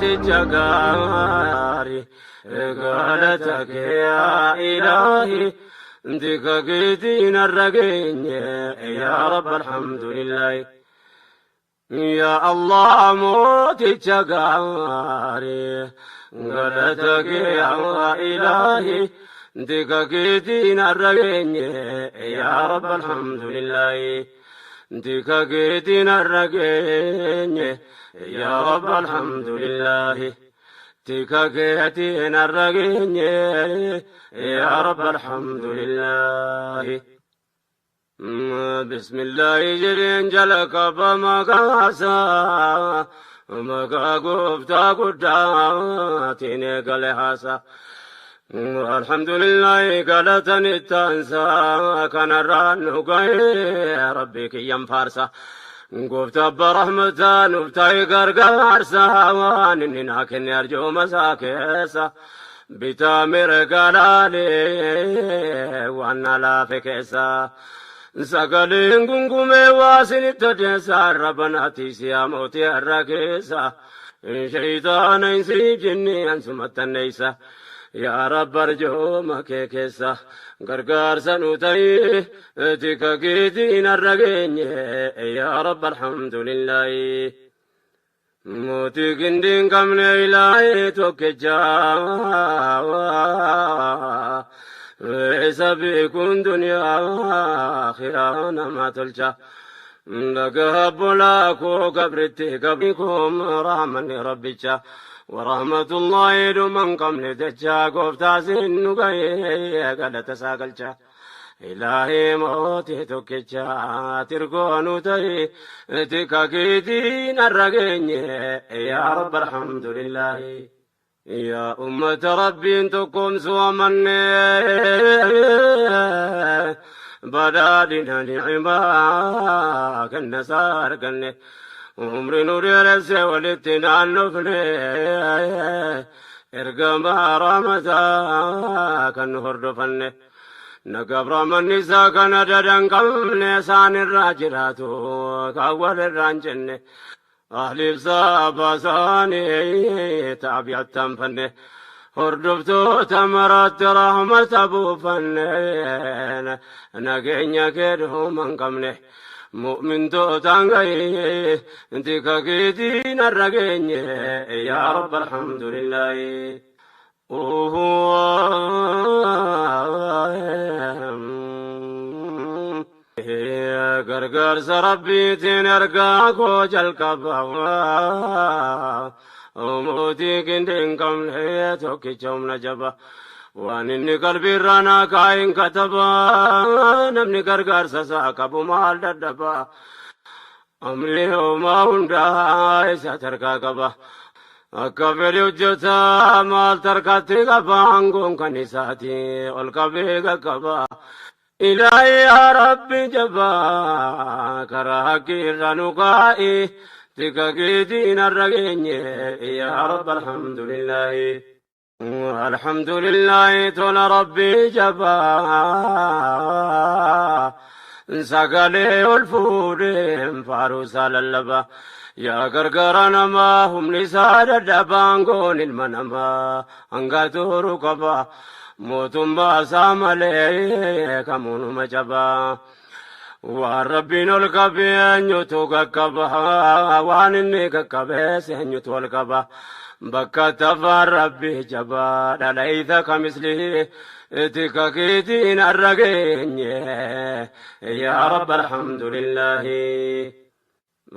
Mooticha gaarii galata kee yaa ilaahi tika keetiin har'a geenye yaa Rabbi alhamdulillahi. Yaa Allah mooticha gaarii galata kee yaa ilaahi tika keetiin har'a geenye yaa Rabbi alhamdulillahi. Tika keetiin har'a geenye yaa Rabbi alhamdulillahi. Tika keetiin har'a geenye yaa Rabbi alhamdulillahi. Bismillahi jedheen jala qaba maqaasaa maqaa gooftaa guddaatiin eegale haasaa. Alhamdulillahi galatan ittaansaa kanarraan nu ga'ee rabbii kiyyan faarsa. Gooftaa abbaa rahmataa nuuf ta'e gargaarsa waan inni naa kenne arjooma isaa keessa. Bitaa mirga laalee waan na laafe keessa. Sagaleen gungumee waa isinitti odeessa arrabanaati siyaa mootii har'a keessa. Shayxaana hin siif jennee ansumattanneessa. Yaa Rabbi arjooma kee keessa gargaarsa nu ta'i tika keetiin har'a geenye yaa Rabbi alhamdulillahi. Mootii gindii hin qabne ilaahee tokkicha isa beekuun duniyaa akhiraa nama tolcha. Dhagaa bolaa koo gabritti gabri koo rahmanni rabbicha. Warahmatullahi dhuma hin qabne jecha gooftaa siin nu gahee galata isaa galcha. Ilaahii mootii tokkicha tirgoo nu ta'i tika keetiin har'a geenye yaa Rabbi alhamdulillahi. Yaa ummata Rabbiin tokkoomsuu amanne badhaadhina ni'imaa kenna isaa arganne umri nu dheeresse walitti naannofne ergamaa rahmataa kan nu hordofanne. Nagaaf rahmanni isaa kan adada hin qabne isaan irraa jiraatu kan wal irraa hin jenne. Ahliif saabaa isaanii taabi'attan fanne. Hordoftoota maraatti rahmata buufanne nageenya kee dhuma hin qabne. Mu'mintootaan gahee tika keetiin har'a geenye yaa Rabbi alhamdulillahi. Gargaarsa Rabbiitiin ergaa koo jalqaba. Mootii gindi hin qabne tokkicha humna jaba. Waan inni qalbiirraa naa kaa'in kataba. Namni gargaarsa isaa qabu maal dadhaba. Amri homaa hundaa isa tarkaa qaba. Akka fedhe hojjeta maal tarkaatti qaba aangoon kan isaati ol qabee qaqqaba. Ilaahi yaa Rabbi jabaa karaa haqqii irra nu kaa'i tika keetiin har'a geenye yaa Rabbi alhamdulillaahi. Alhamdulillahi tola Rabbii jabaa sagalee ol fuudheen faaruu isaa lallaba. Yaa gargaara namaa humni isaa dadhabaan goon ilma namaa hanga turu qaba. Mootummaa isaa malee kamuunuma cabaa. Waan Rabbiin ol qabe eenyutu qaqqaba? Waan inni qaqqabees eenyutu ol qaba? Bakka tafaan Rabbi jabaa dhalaysa kamislihi tika keetiin har'a geenye. Yaa Rabbi alhamdulillahi.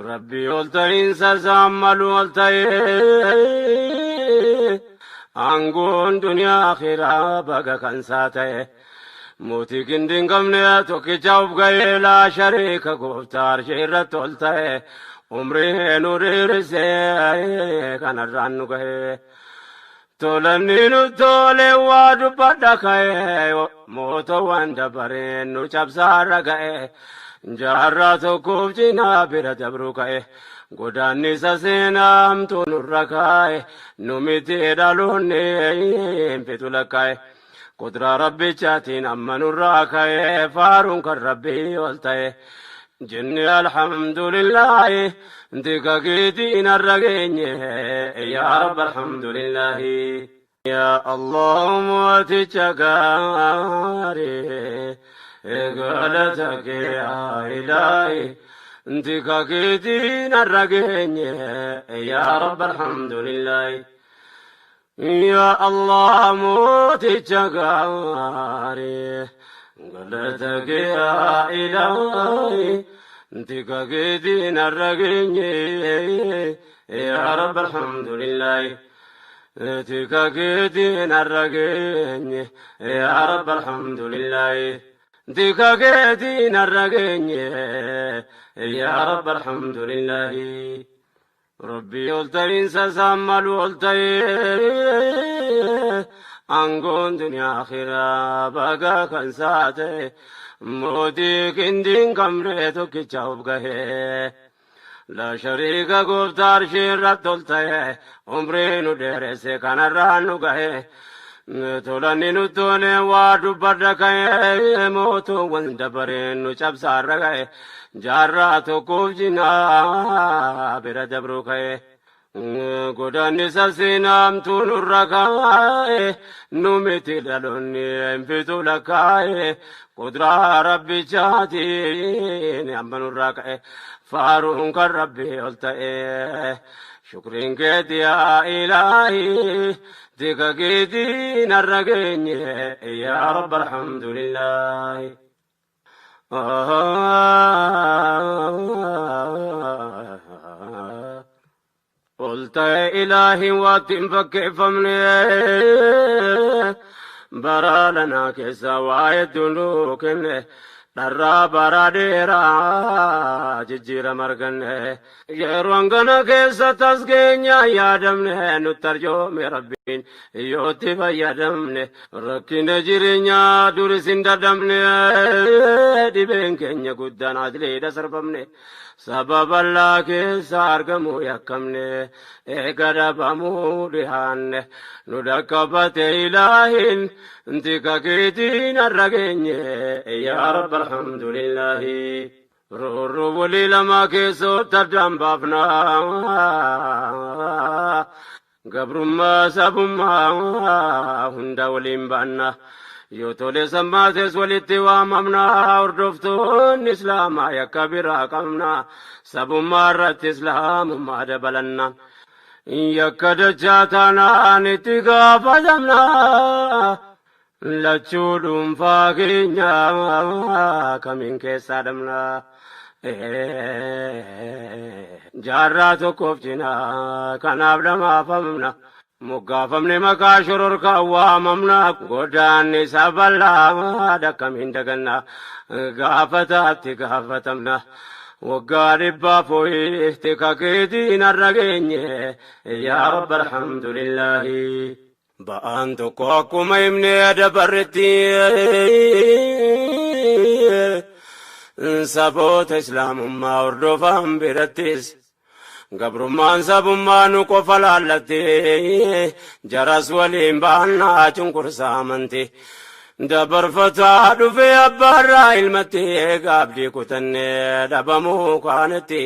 Rabbi ol ta'iinsa isaan malu ol ta'ee aangoon duniyaa akhiraa baga kan isaa ta'e mootii gindi hin qabne tokkicha of ga'ee laa shariika gooftaa arshii irratti ol ta'e umrii nu dheerisee kanarraan nu ga'e. Tolanni nu tole waa dubbadha ka'e mootowwan dabareen nu cabsaarra ga'e jaarraa tokkoof cinaa bira dabruu ka'e godaannisa seenaa hamtuu nurra kaa'e nu miti dhaloonni hin fixu lakkaa'e qudraa rabbichaatiin amma nurraa ka'e faaruun kan rabbii ol ta'e. Jenne alhamdulillaahi tika keetiin har'a geenye yaa Rabbi alhamdulillaahi. Yaa Allah mooticha gaarii galata kee yaa ilaahi tika keetiin har'a geenye yaa Rabbi alhamdulillaahi. Yaa Allah mooticha gaarii galata kee yaa ilaahi tika keetiin har'a geenye yaa Rabbi alhamdulillaahi. Tika keetiin har'a geenye yaa Rabbi alhamdulillaahi. Tika keetiin har'a geenye yaa Rabbi alhamdulillaahi. Rabbi ol ta'iinsa isaan malu ol ta'ee aangoon duniyaa akhiraa baga kan isaa ta'e mootii qindiin qabne tokkicha of gahee. La shariika gooftaa arshii irratti ol ta'e umrii nu dheeresse kanarraan nu gahe. Tolanni nu tole waa dubbadha ka'e mootuuwwan dabareen nu cabsaarra ga'e jaarraa tokkoof jinaa bira dabruu ka'e. Godaannisa seenaamtuu nurra kaa'e nu miti dhaloonni hin fitu lakkaa'e qudraa rabbichaatiin amma nurraa ka'e faaruun kan rabbii ol ta'e. Shukriin keeti yaa ilaahi tika keetiin har'a geenye yaa Rabbi alhamdulillaahi. Ol ta'e ilaahiin waatti hin fakkeeffamne bara lanaa keessa waa hedduu nuu kenne dharraa bara dheeraa jijjiirama arganne yeroo hangana keessa tas keenya yaadamne nutti arjoome rabbiin yootti fayyadamne rakkina jireenyaa duris hin dadhabne dhibeen keenya guddaan adliidha sarbamne saba bal'aa keessa argamuu yakkamne eega dhabamuu dhihaanne nu dhaqqabate ilaahin tika keetiin har'a geenye yaa Rabbi alhamdulillaahi. Roorroo walii lamaa keessootti addaan baafna. Gabrummaa sabummaa hunda waliin baanna. Yoo tole sammaates walitti waamamna. Hordoftoonni Islaamaa yakka biraa qabna. Sabummaa irratti Islaamummaa dabalanna. Yakka dachaa taanaan itti gaafatamna. Lachuu dhuunfaa keenya kamiin keessaa dhabna. Jaarraa tokkoof cinaa kanaaf dhamaafamna. Moggaafamne maqaa shororkaa waamamna. Godaanni isa bal'aa akkamiin daganna. Gaafataatti gaafatamna. Waggaa dhibbaaf ho'i tika keetiin har'a geenye. Yaa Rabbi alhamdulillaahi. Ba'aan tokko akkuma himnee dabarretti saboota islaamummaa hordofan birattis gabrummaan sabummaa nu qofa laallatti jaras waliin baannaa cunqursaa amanti. Dabarfataa dhufee abbaarraa ilmatti gaabdii kutannee dhabamuu kaanetti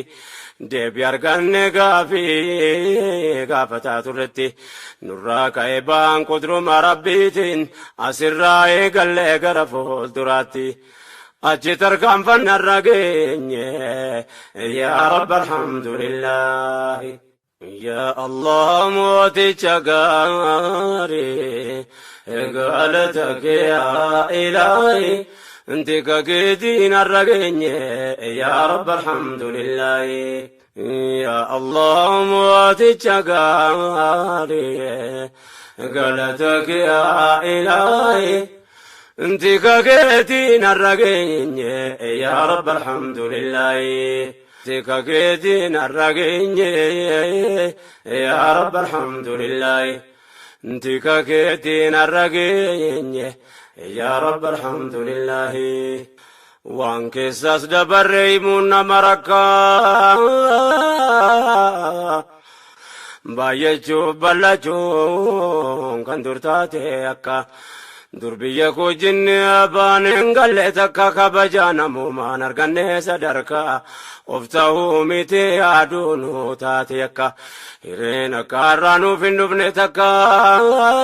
deebii arganne gaafii gaafataa turretti nurraa ka'ee ba'aan qudruma rabbiitiin asirraa eegallee gara fuulduraatti achi tarkaanfannarra geenye yaa Rabbi alhamdulillaahi. Yaa Allah mooticha gaarii galata kee yaa ilaahi tika keetiin har'a geenye yaa Rabbi alhamdulillaahi. Yaa Allah mooticha gaarii galata kee yaa ilaahi tika keetiin har'a geenye yaa Rabbi alhamdulillaahi. Tika keetiin har'a geenye yaa Rabbi alhamdulillaahi. Tika keetiin har'a geenye yaa Rabbi alhamdulillaahi. Waan keessaas dabarre himuun nama rakkaa. Baay'achuuf bal'achuun kan dur taate akka. Dur biyya koo jinni abbaan hin galle takka kabajaa namoomaan arganne sadarkaa of ta'uu miti yaaduu nu taate yakka hireen akka har'aa nuuf hin dhufne takka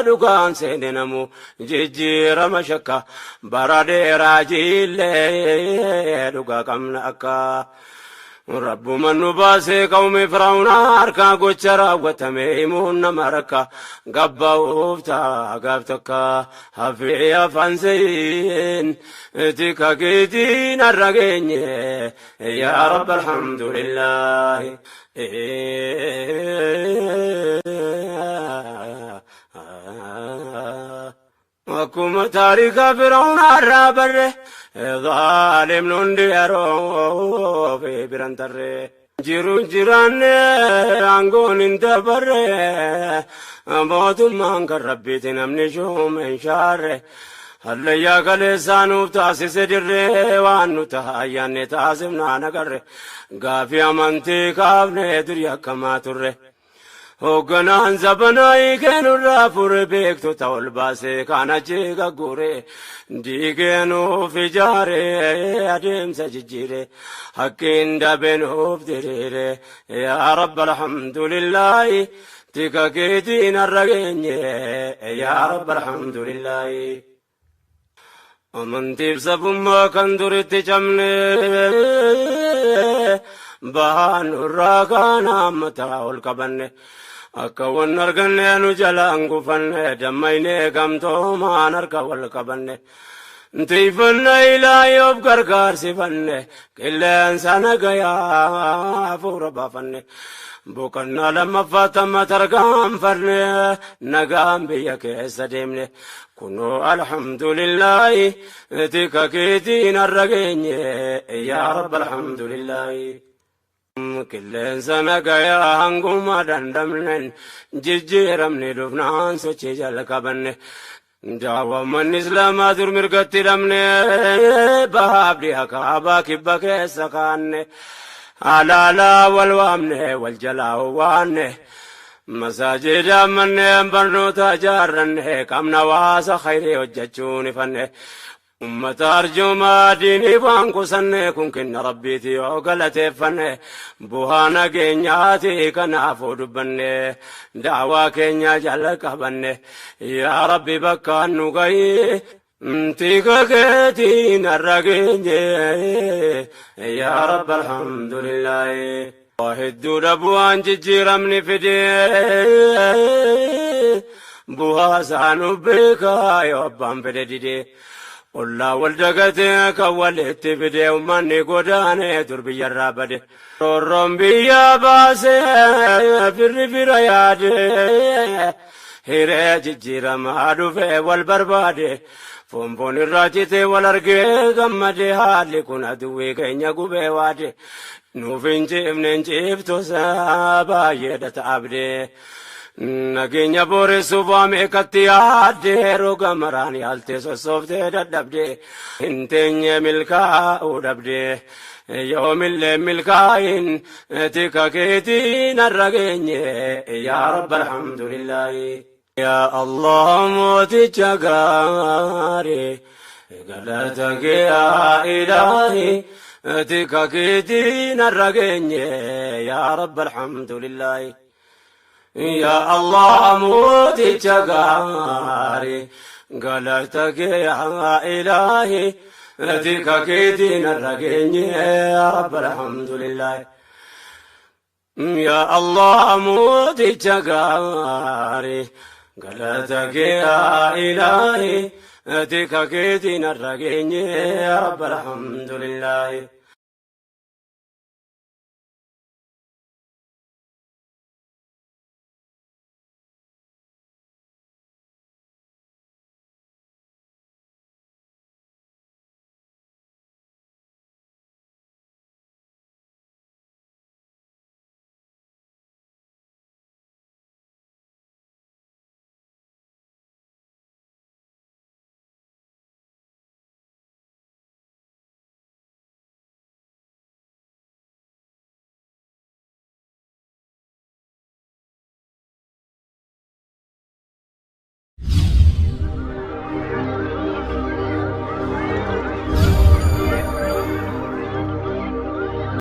dhugaan seene namu jijjiirama shakka bara dheeraa jiillee dhugaa qabna akka. Rabbuma nu baasee qawmi Fir'aawna harkaa gocha raawwatame himuun nama rakka gabba'uuf ta'a gaaf takka hafee afaan seeyin tika keetiin har'a geenye yaa Rabbi alhamdulillaahi. Akkuma taarika Fir'aawna irraa barre zaalimni hundi yeroo fi biran tarre. Jiru jiraanne aangoon hin dabarre mootummaan kan rabbiiti namni shuume hin shaarre. Hallayyaa kaleessaa nuuf taasise dirree waan nu ta'a ayyaanne taasifnaan agarre gaafii amantii kaafne durii akkamaa turre. Hoogganaan zabanaa hiikee nurraa fure beektota ol baasee kaan achi gagguure diigee nuuf ijaare adeemsa jijjiire haqqiin dabe nuuf diriire yaa rabba alhamdulillaahi tika keetiin har'a geenye yaa rabba alhamdulillaahi. Amantiif sabummaa kan duritti cabne bahaan nurraa kaan hammataa ol qabanne akka wan arganne nu jalaan gufanne dammaynee gamtoomaan harka wal qabanne tiifanna ilaahii of gargaarsifanne qilleensa nagayaa hafuura baafanne boqonnaa lammaffaa tamma tarkaanfanne nagaan biyya keessa deemne kunoo alhamdulillaahi tika keetiin har'a geenye yaa rabba alhamdulillaahi. Qilleensa nagayaa hanguma dandamnen jijjiiramne dhufnaan sochii jalqabanne. Daawwammanni islaamaa dur mirgatti dhabne bahaaf dhiha kaabaa kibba keessa kaanne alaalaa wal waamne wal jalaa waanne masaajida manneen barnoota ijaarranne qabna waasa khayrii hojjechuun ifanne ummata arjoomaa diinii waan qusanne kun kenna rabbiiti yoo galateeffanne bu'aa nageenyaati kanaafuu dubbanne daawaa keenya jala qabanne yaa rabbi bakka nu gahi tika keetiin har'a geenye yaa rabbi alhamdulillaahi. Waa hedduudha bu'aan jijjiiramni fidee bu'aa isaa nu beekaa yoo abbaan fedhe didee ollaa wal dagatee kan walitti fidee uummanni godaanee dur biyyarraa bade roorroon biyya baasee firri fira yaadee hiree jijjiiramaa dhufee wal barbaade foonfoon irraa citee wal argee gammadee haalli kun aduwwii keenya gubee waade nuuf hin ciifne hin ciiftu baay'eedha ta'abdee. Nageenya booressuuf waa meeqatti yaaddee roga maraan yaaltee sossooftee dadhabdee hin teenye milkaa'uu dhabdee yoomillee milkaa'in tika keetiin har'a geenye yaa rabba alhamdulillaahi. Yaa Allah mooticha gaarii galata kee yaa ilaahi tika keetiin har'a geenye yaa rabba alhamdulillaahi. Yaa Allah mooticha gaarii galata kee yaa ilaahi tika keetiin har'a geenye yaa rabba alhamdulillaahi. Yaa Allah mooticha gaarii galata kee yaa ilaahi tika keetiin har'a geenye yaa rabba alhamdulillaahi.